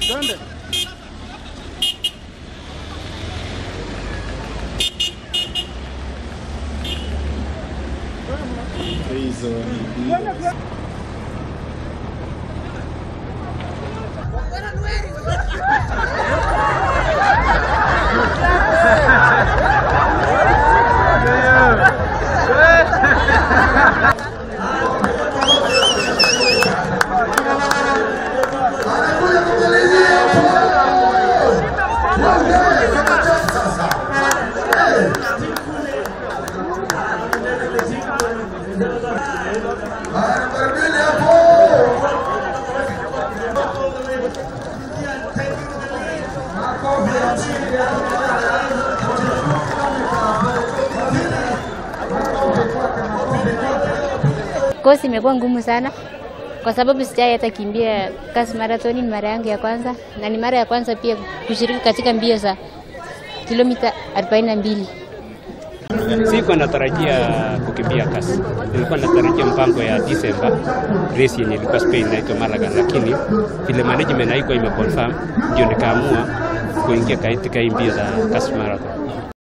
Twende. Hizo ni Kosi imekuwa ngumu sana kwa sababu sijai hata kimbia kasi marathon, ni mara yangu ya kwanza na ni mara ya kwanza pia kushiriki katika mbio za kilomita 42. Sikuwa natarajia kukimbia kasi. Nilikuwa natarajia mpango ya December race yenye ilikuwa Spain inaitwa Malaga, lakini vile management haikuwa imeconfirm, ndio nikaamua kuingia katika hii mbio za kasi marathon.